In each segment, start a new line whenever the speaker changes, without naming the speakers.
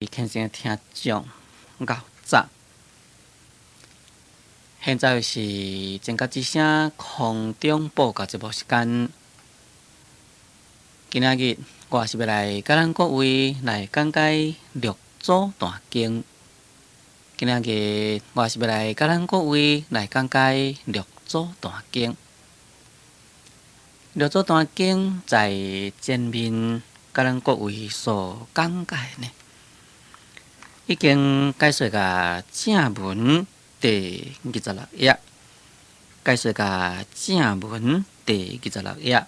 虔誠的聽眾，𠢕早。現在是正覺之聲空中報告節目時間。今仔日我是欲來佮咱各位來講解六祖壇經。今仔日我是欲來佮咱各位來講解六祖壇經。六祖壇經在前面佮咱各位所講解呢，已經解說到正文第二十六頁，解說到正文第二十六頁，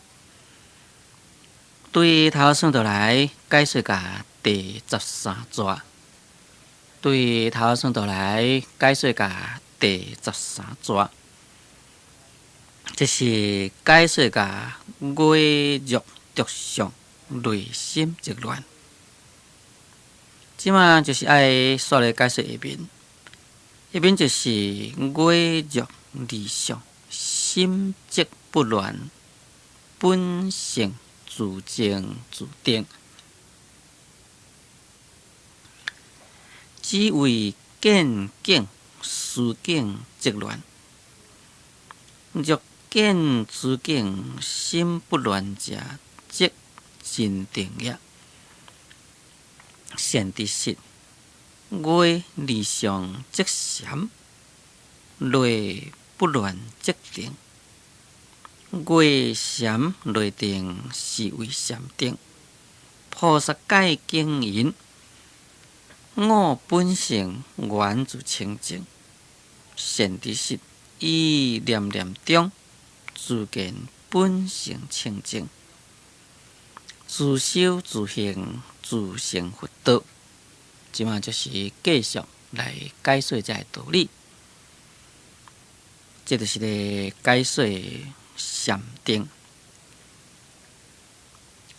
對頭算落來解說到第十三逝，對頭算落來解說到第十三逝，這是解說到外若著相，內心則亂。這馬就是愛煞來解說下面，下面就是外若離相，心則不亂，本性自淨自定，只為見境思境則亂。若見思境心不亂者，則真定也。善知識，外離相則禪，內不亂則定。外禪內定，是為禪定。菩薩戒經云：我本性原自清淨。善知識，於念念中自見本性清淨，自修自行，自成佛道。這馬就是繼續來解說這个道理。這就是咧解說禪定。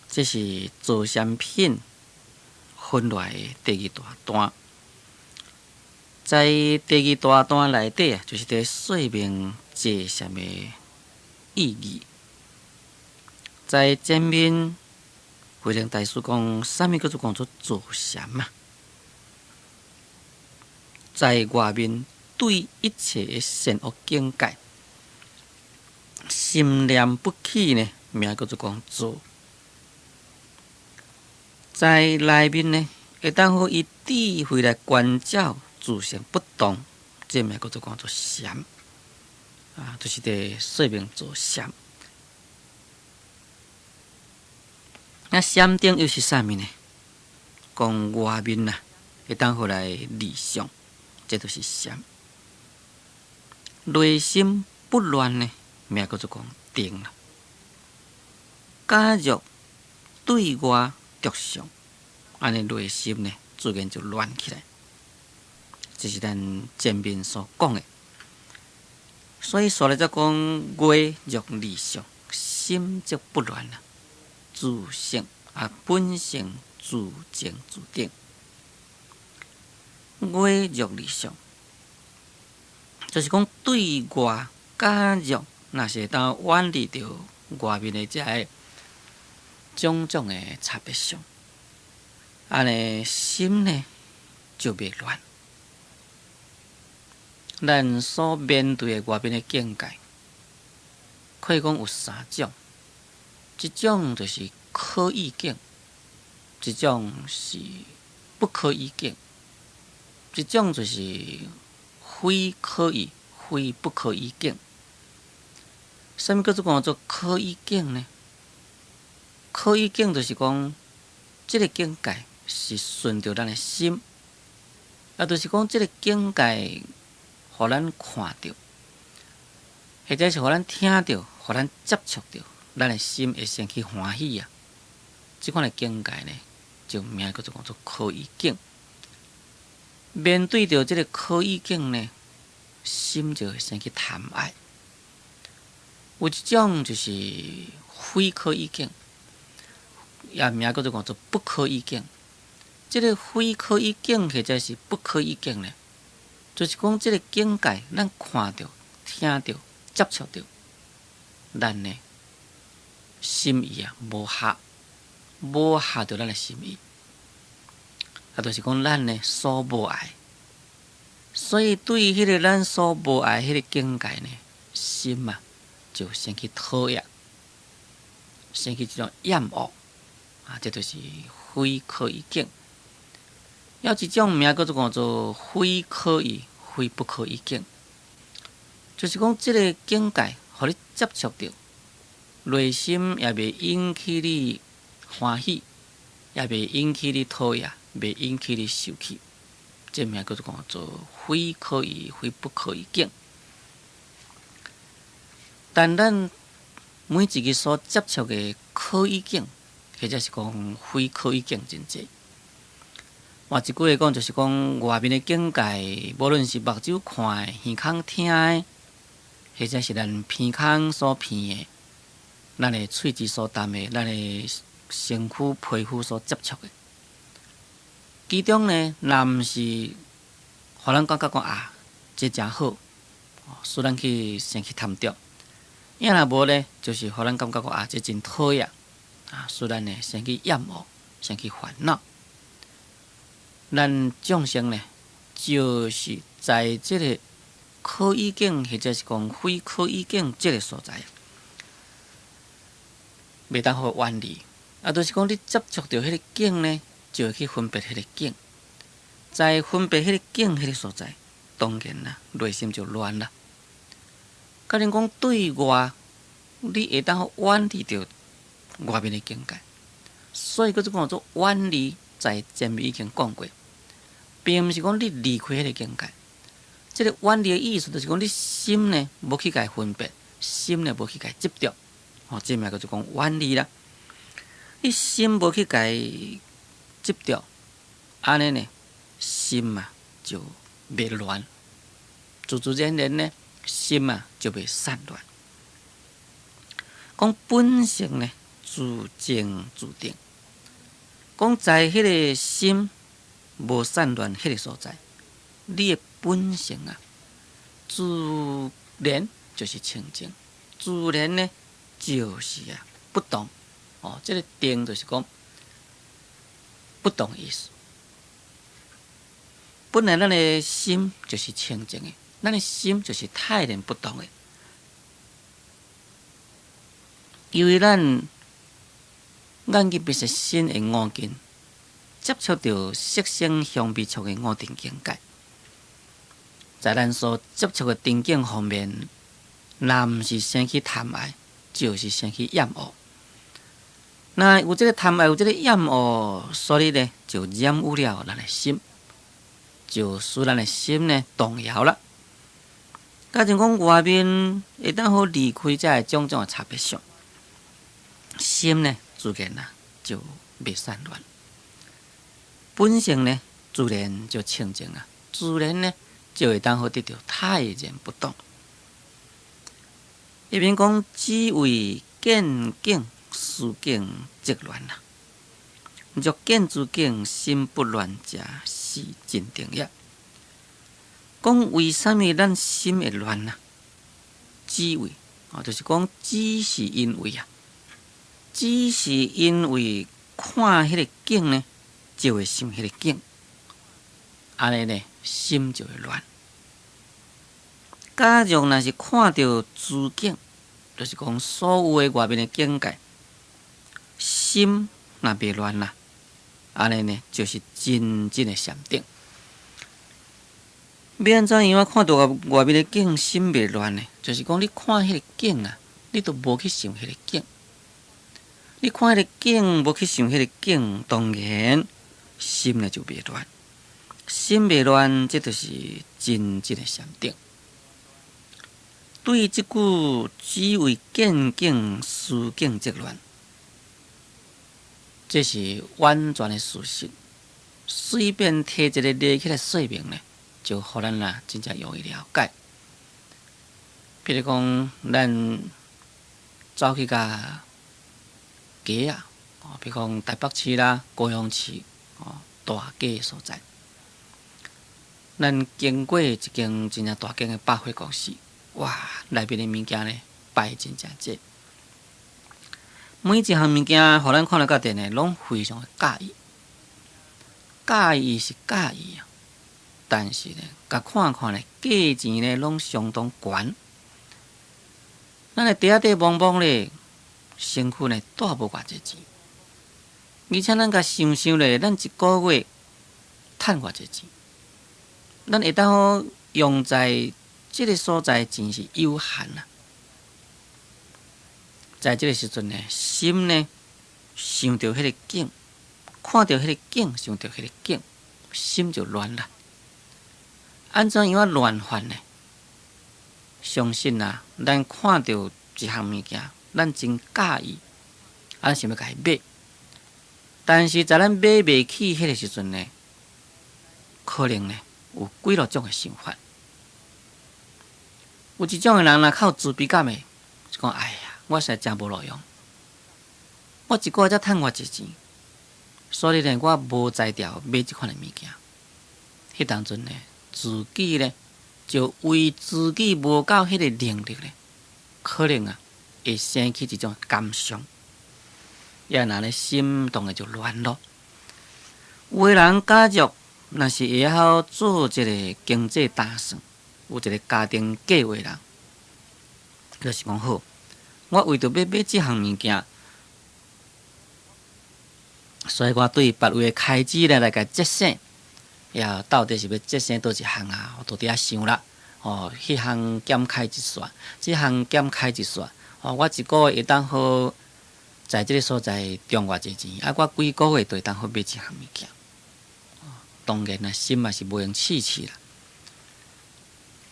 這是坐禪品分落來的第二大段。在第二大段內底啊，就是佇說明坐禪的意義。在前面，慧能大師講，啥物叫做講做坐禪啊？在外面對一切的善惡境界，心念不起呢，名叫做講坐。在內面呢，會當予以智慧來觀照，自性不動，這名叫做講做禪。啊，就是佇說明坐禪。那禪定又是啥物呢？講外面啊，會當予來離相，這就是禪。內心不亂呢，名叫做講定啦。假若對外著相，按呢內心呢，自然就亂起來。這是咱前面所講的。所以煞來才講外若離相，心則不亂啦。自性啊，本性自淨自定。外若離相，就是講對外假若若是會當遠離著外面的這个種種的差別相，按呢心呢就袂亂。咱所面對的外面的境界，可以講有三種。一種就是可意境，一種是不可意境，一種就是非可意、非不可意境。啥物叫做講做可意境呢？可意境就是講，這个境界是順著咱的心，也就是講，這个境界予咱看著，或者是予咱聽著，予咱接觸著。咱的心會生起歡喜啊！這款的境界呢，就名叫做講做可意境。面對著這个可意境呢，心就會生起貪愛。有一種就是非可意境，也名叫做講做不可意境。這个非可意境或者是不可意境呢，就是講這个境界，咱看著、聽著、接觸著，咱呢，心意啊，無合，無合著咱的心意。啊，就是講咱呢所無愛，所以對彼个咱所無愛彼个境界呢，心啊就生起討厭，生起這種厭惡，啊，這就是非可意境。猶一種名叫做講做非可意、非不可意境，就是講這个境界，予你接觸著，內心也袂引起你歡喜，也袂引起你討厭，袂引起你受氣，這名叫做講做非可意、非不可意境。但咱每一个所接觸的可意境，或者是講非可意境真濟。換一句話講，就是講外面的境界，無論是目睭看的、耳孔聽的，或者是咱鼻孔所鼻的，咱的喙舌所啖的，咱的身軀皮膚所接觸的，其中呢，若毋是予咱感覺講啊，這誠好，使咱去生起貪著；抑若無呢，就是予咱感覺講啊，這真討厭，啊，使咱呢生起厭惡，生起煩惱。咱眾生呢，就是在這个可意境或者是講非可意境這个所在，袂當予遠離。啊，就是講你接觸著彼个境呢，就會去分別彼个境，在分別彼个境彼个所在，當然啦，內心就亂啦。假如講對外，你會當遠離著外面的境界，所以閣做講做遠離，在前面已經講過，並毋是講你離開彼个境界。這个遠離的意思，就是講你心呢無去共分別，心呢無去共執著，吼，這名叫做講遠離啦。你心無去共執著，按呢呢，心啊就袂亂，自自然然呢，心啊就袂散亂。講本性呢，自淨自定。講在彼个心無散亂彼个所在，你的本性啊，自然就是清淨，自然呢就是啊不動。哦，這个定就是講不動意思。本來咱的心就是清淨的，咱的心就是泰然不動的。因為咱眼見鼻舌身的五根接觸著色聲香味觸的五蘊境界，在咱所接觸的場景方面，若毋是生起貪愛，就是生起厭惡。若有這个貪愛，有這个厭惡，所以呢，就染污了咱的心，就使咱的心呢動搖了。假如講外面會當好離開這个種種的差別相，心呢自然啊就袂散亂，本性呢自然就清淨啊，自然呢就會當好得著泰然不動。一邊講只為見境思境則亂啦，若見諸境心不亂者，是真定也。講為啥物咱心會亂啊？只為哦，就是講只是因為啊，只是因為看彼个境呢，就會想彼个境，按呢呢，心就會亂。假如若是看著諸境，就是講所有的外面的境界，心若袂亂啦，按呢呢就是真正的禪定。欲按怎樣啊？看著外面的境，心袂亂呢？就是講你看彼个境啊，你都無去想彼个境。你看彼个境，無去想彼个境，當然心呢就袂亂。心袂亂，這就是真正的禪定。對這句只為見境思境則亂，這是完全的事實。隨便提一個例起來說明呢，就予咱啊真正容易了解。譬如講，咱走去共街仔，哦，比如講台北市啦、高雄市，哦，大街所在，咱經過一間真正大間的百貨公司，哇，內面的物件呢擺真正濟，每一項物件，予咱看了甲電呢，攏非常的佮意。佮意是佮意啊，但是呢，共看看咧，價錢呢攏相當懸。咱的袋仔底摸摸咧，身軀呢帶無偌濟錢，而且咱共想想咧，咱一個月趁偌濟錢，咱會當好用在這个所在錢是有限啊。在這个時陣呢，心呢想著彼个景，看著彼个景，想著彼个景，心就亂啦。按怎樣仔亂法呢？相信啊，咱看著一項物件，咱真佮意，咱想欲共伊買。但是在咱買袂起彼个時陣呢，可能呢有幾落種的想法。有一種的人若較有自卑感的，就講：哎呀，我實在誠無路用，我一個月才趁偌濟錢，所以呢，我無才調買這款的物件。彼當陣呢，自己呢就為自己無夠彼个能力呢，可能啊會生起一種感傷，也若呢心當然就亂咯。有的人假若若是會曉做這个經濟打算，有一个家庭計劃人，就是講好，我為著欲買這項物件，所以我對別位的開支呢來共節省，也到底是欲節省佗一項啊？我都佇遐想啦。哦，彼項減開一撮，這項減開一撮。哦，我一個月會當好在這个所在賺偌濟錢，啊，我幾個月就會當好買這項物件。當然啦，心嘛是無閒試試啦。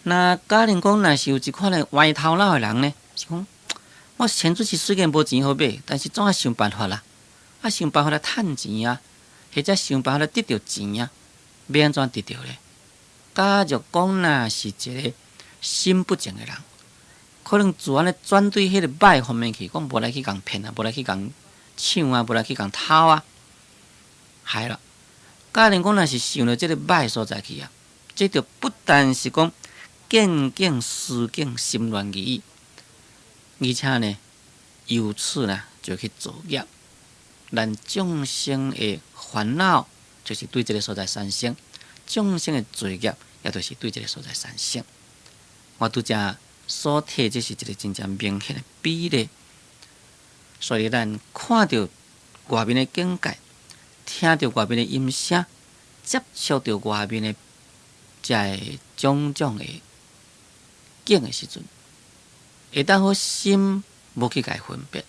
那假如講，若是有一款的歪頭腦的人呢？是講我前陣時雖然無錢好買，但是總愛想辦法啦，啊，想辦法來趁錢啊，或者想辦法來得著錢啊，欲按怎得著咧？假如講若是一个心不正的人，可能自然咧轉對彼个歹方面去，講無來去共騙啊，無來去共搶啊，無來去共偷啊，害啦。假如講若是想著這个歹所在去啊，這就不但是講見景思景心亂而已，而且呢，由此呢就去造業，咱眾生的煩惱就是對這个所在產生，眾生的罪業也就是對這个所在產生。我拄才所提，這是一个真正明顯的比例。所以咱看著外面的境界，聽著外面的音聲，接觸著外面的這个種種的境的時陣，會當好心無去共伊分別，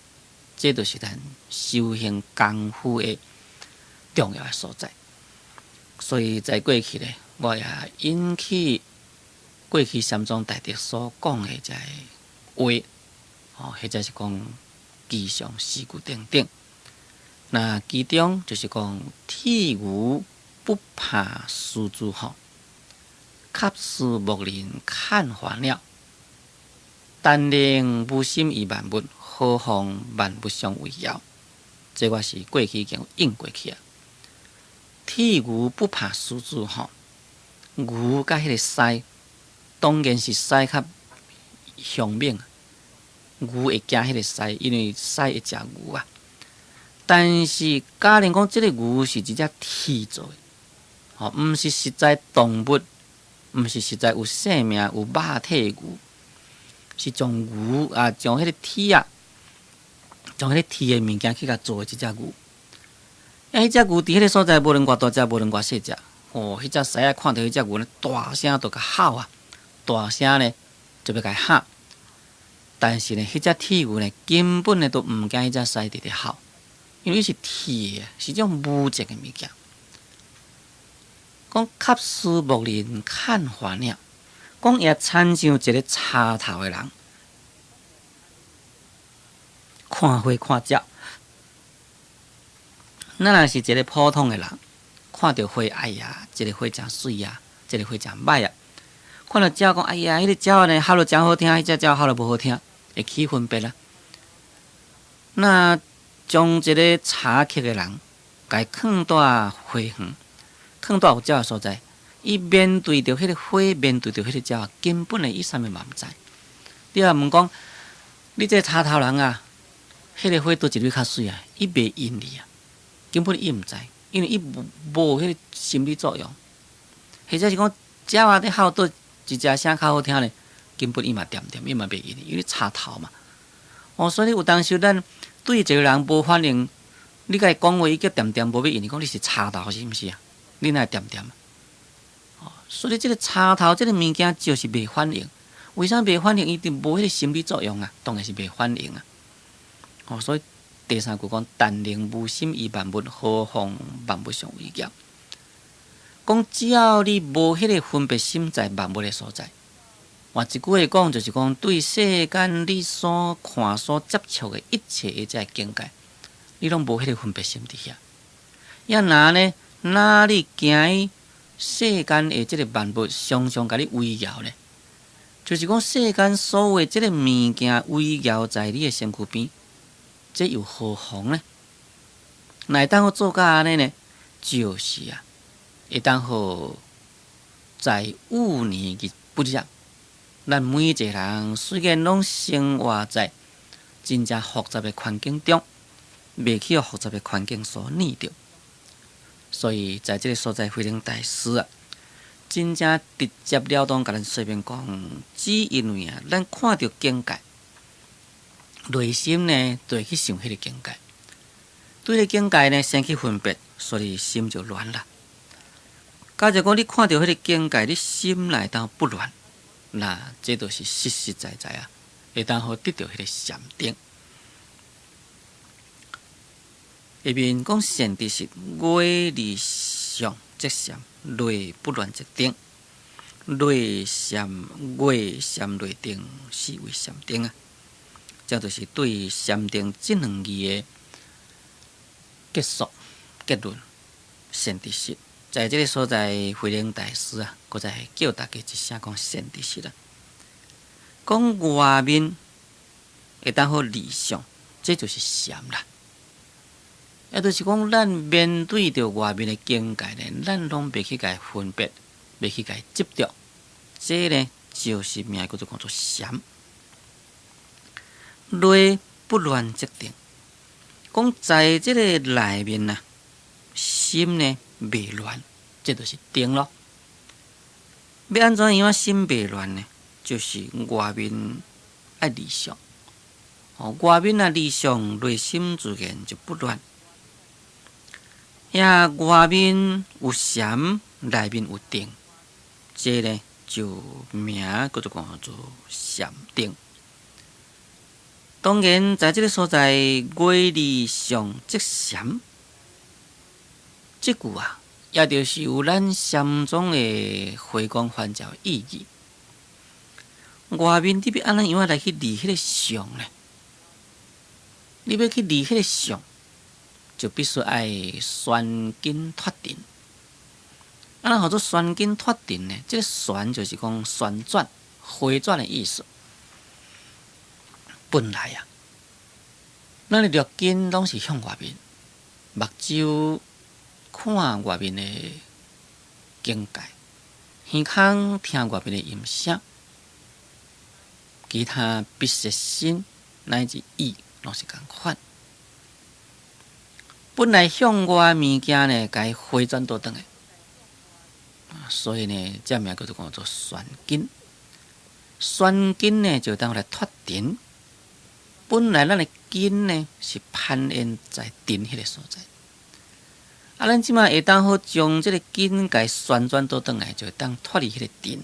這就是咱修行功夫的重要的所在。所以在過去咧，我也引起過去三祖大德所講的這个話，哦，或者是講吉祥四句等等。那其中就是講鐵牛不怕獅子吼，磕斯木林看花鳥，但能無心於萬物，何妨萬物相為妖。這我是過去已經應過去啊。鐵牛不怕獅子吼，牛佮彼个獅，當然是獅較兇猛。牛會驚彼个獅，因為獅會食牛啊。但是假如講這个牛是一隻鐵做的，吼，毋是實在動物，毋是實在有生命、有肉體的牛，是將牛啊，將彼个鐵啊，將彼个鐵的物件去共做的這隻牛。啊，彼隻牛佇彼个所在，無論偌大隻，無論偌細隻，哦，彼隻獅仔看著彼隻牛呢，大聲就共吼啊，大聲呢就欲共伊嚇。但是呢，彼隻鐵牛呢，根本呢都毋驚彼隻獅佇咧吼，因為伊是鐵的，是種無質的物件。講磕斯木林看花鳥，講也親像一个插頭的人，看花看鳥。咱若是一个普通的人，看著花，哎呀，這个花誠媠啊，這个花誠歹啊。看著鳥講，哎呀，彼个鳥呢，吼得誠好聽，彼隻鳥吼得無好聽，會起分別啦。那將一个插曲的人，共伊囥佇花園，囥佇有鳥的所在，伊面對著彼个花，面對著彼个鳥，根本呢，伊啥物嘛毋知。你若問講，你這个插頭人啊，彼个花佗一蕊較媠啊，伊袂應你啊，根本伊毋知。因為伊無彼個心理作用，或者是講鳥仔佇號佗一隻聲較好聽咧，根本伊嘛恬恬，伊嘛袂應，因為插頭嘛。哦，所以有當時咱對一個人無反應，你共伊講話，伊閣恬恬無欲應，伊講你是插頭是毋是啊？你哪會恬恬？哦，所以這個插頭這個物件就是袂反應。為啥袂反應？伊就無彼個心理作用啊，當然是袂反應啊。哦，所以第三句講，但能無心於萬物，何妨萬物相為業？講只要你無彼個分別心在萬物的所在，換一句話講，就是講對世間你所看、所接觸的一切的這个境界，你攏無彼個分別心佇遐。抑若呢，若你驚世間的這個萬物常常共你圍繞呢？就是講世間所有這個物件圍繞在你的身軀邊，這又何妨呢？若會當好做到按呢呢？就是啊，會當好在五年日不入。咱每一個人雖然攏生活在真正複雜的環境中，袂去予複雜的環境所膩著，所以在這個所在，慧能大師啊，真正直接了當，共咱說明講，只因為啊，咱看著境界，內心呢就會去想彼個境界，對彼個境界呢先去分別，所以心就亂啦。假如講你看著彼個境界，你心內頭不亂，那這就是實實在在啊，會當予得著彼個禪定。下面講善知識，外離相則禪，內不亂則定，內禪外禪內定，是為禪定啊。這就是對禪定這兩字的結束結論。善知識，在這個所在，慧能大師啊，閣再叫大家一聲講善知識啦。講外面會當予離相，這就是禪啦。也就是講，咱面對著外面的境界呢，咱攏袂去共伊分別，袂去共伊執著，這呢就是名叫做講做禪。內不亂則定，講在這個內面啊，心呢袂亂，這就是定咯。欲按怎樣心袂亂呢？就是外面愛離相，哦，外面若離相，內心自然就不亂。呀，外面有禪，內面有定，這呢就名叫做講做禪定。當然，在這個所在，外離相則禪，這句啊，也就是有咱禪宗的回光返照意義。外面你欲按怎樣來去離彼個相呢？你欲去離彼個相，就必須愛旋根脫塵。按怎號做旋根脫塵呢？這個旋就是講旋轉、回轉的意思。本來啊，咱的六根攏是向外面，目睭看外面的境界，耳孔聽外面的音聲，其他鼻舌身乃至意攏是仝款。本來向外物件呢，共伊回轉倒轉來，所以呢，這名叫做講做旋根。旋根呢，就當來脫塵。本來咱的根呢，是攀緣在塵彼個所在。啊，咱這馬會當好將這個根共伊旋轉倒轉來，就會當脫離彼個塵。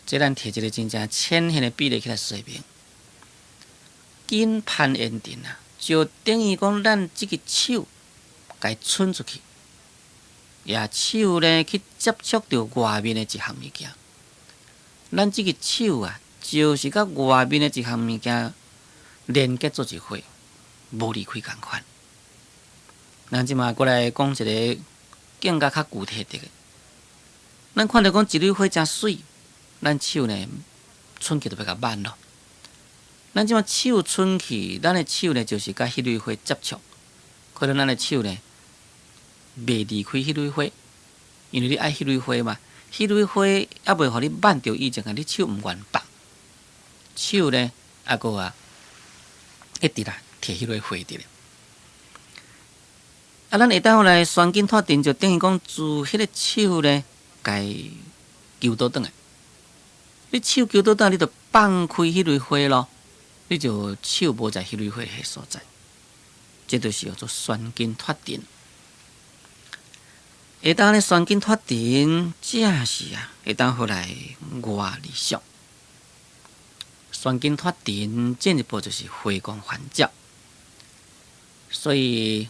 這咱提一個真正淺顯的比例起來說明，根攀緣塵啊，就等於講咱這个手共伊伸出去，也手呢去接觸著外面的一項物件，咱這个手啊，就是佮外面的一項物件連結做一伙，無離開仝款。咱這馬過來講一個更加較具體的，咱看著講一蕊花誠媠，咱手呢伸去就欲共挽咯。咱這馬手伸去，咱的手呢就是佮彼蕊花接觸，可能咱的手呢袂離開彼蕊花，因為你愛彼蕊花嘛，彼蕊花猶未予你挽著以前啊，你手毋願放，手呢猶閣啊一直啦提彼蕊花佇咧。啊，咱會當來旋根脫塵，就等於講自彼个手咧，共揪倒轉來。你手揪倒轉，你就放開彼蕊花咯，你就手無在彼蕊花彼个所在。這就是叫做旋根脫塵。會當咧旋根脫塵，正是啊，會當予來外離相。旋根脫塵，進一步就是回光返照。所以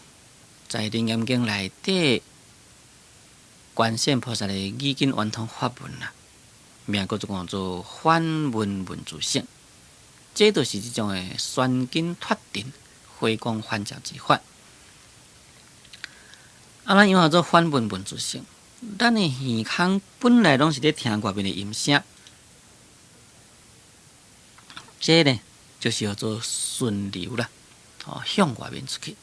在《楞嚴經》內底，觀世音菩薩的耳根圓通法門啊，名叫做講做反聞聞自性，這就是這種的旋根脫塵、回光返照之法。啊，咱用做反聞聞自性，咱的耳孔本來攏是咧聽外面的音聲，這呢就是叫做順流啦，哦，向外面出去，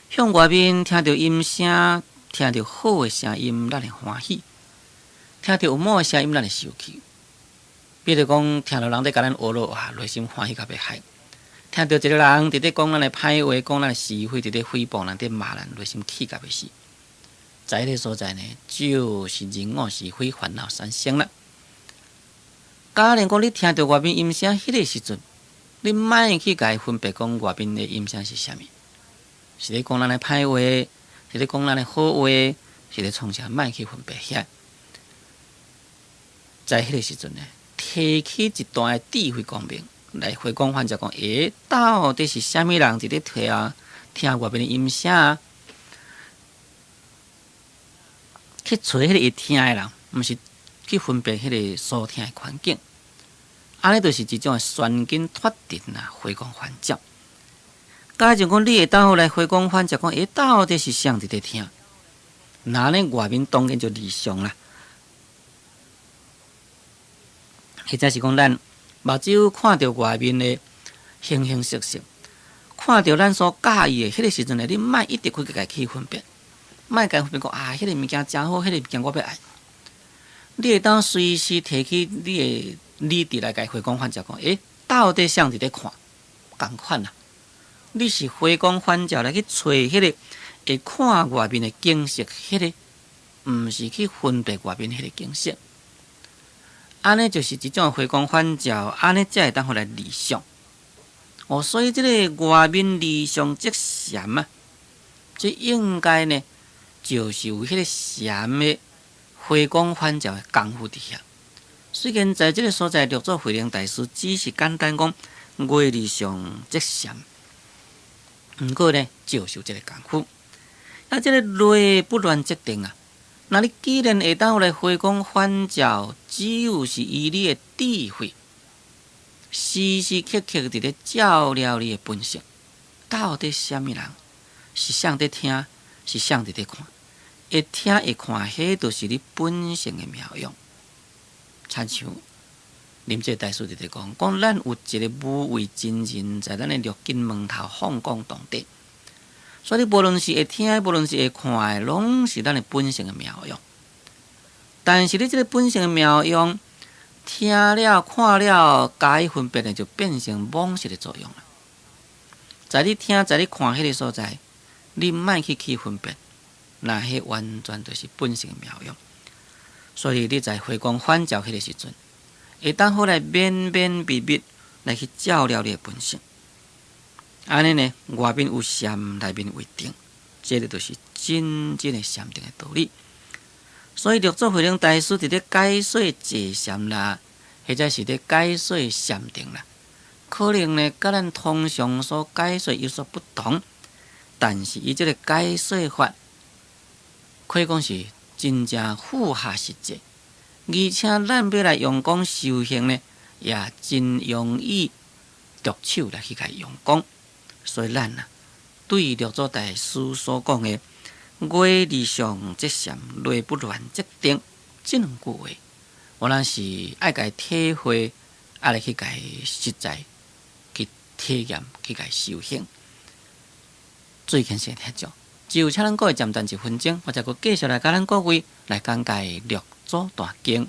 向外面聽著音聲，聽著好的聲音，咱會歡喜；聽著有某的聲音，咱會生氣。比如講，聽著人佇共咱呵咾，哇，內心歡喜甲欲害；聽著一個人佇咧講咱的歹話，講咱的是非，佇咧誹謗咱，佇罵咱，內心氣甲欲死。在彼个所在呢，就是人我是非煩惱產生啦。假如講你聽著外面音聲，彼个時陣，你莫去共伊分別講外面的音聲是啥物，是咧講咱的歹話，是咧講咱的好話，是咧創啥，莫去分別遐。在彼个時陣呢，提起一段的智慧光明來回光返照，講，欸，到底是啥物人佇咧聽聽外面的音聲？去揣彼個會聽的人，毋是去分別彼個所聽的環境。按呢就是一種的旋根脫塵啊，回光返照。假如講你會當來回光返照，講，欸，到底是啥佇咧聽？那呢外面當然就離相啦。或者是講咱目睭看著外面的形形色色，看著咱所佮意的彼个時陣呢，你莫一直去共去分別，莫共分別講啊，彼个物件誠好，彼个物件我欲愛。你會當隨時提起你的理智來共回光返照，講，欸，到底啥佇咧看？仝款啊！你是回光返照來去揣彼个會看外面的景色，彼个毋是去分別外面彼个景色。按呢就是一種回光返照，按呢才會當予來離相。哦，所以這个外面離相即禪啊，這應該呢就是有彼个禪的回光返照的功夫佇遐。雖然在這个所在，六祖慧能大師只是簡單講外離相即禪，毋過呢就是有這个功夫。啊，這个內不亂則定啊。若你既然會當來回光返照，只有是以你的智慧，時時刻刻佇咧照料你的本性，到底啥物人是啥佇聽，是啥佇咧看？會聽會看，彼就是你本性的妙用。親像臨濟大師佇咧講，講咱有一個無畏真人在咱的六根門頭放光動地。所以，無論是會聽，無論是會看的，攏是咱的本性的妙用。但是，你這个本性的妙用，聽了、看了，加以分別呢，就變成妄識的作用啦。在你聽、在你看彼个所在，你莫去去分別，那彼完全就是本性的妙用。所以，你在回光返照彼个時陣，會當好來綿綿密密來去照料你的本性。按呢呢，外面有禪，內面有定，這个就是真正的禪定的道理。所以六祖慧能大師佇咧解說坐禪啦，或者是咧解說禪定啦，可能呢，佮咱通常所解說有所不同，但是伊這个解說法，可以講是真正符合實際，而且咱欲來用功修行呢，也真容易著手來去共用功。所以咱啊，對六祖大師所講的“外離相則禪，內不亂則定”這兩句話，我咱是愛共體會，愛來去共實在去體驗，去共修行。最近先聽講，只有請咱各位暫停一分鐘，我再閣繼續來佮咱各位來講解六祖大經。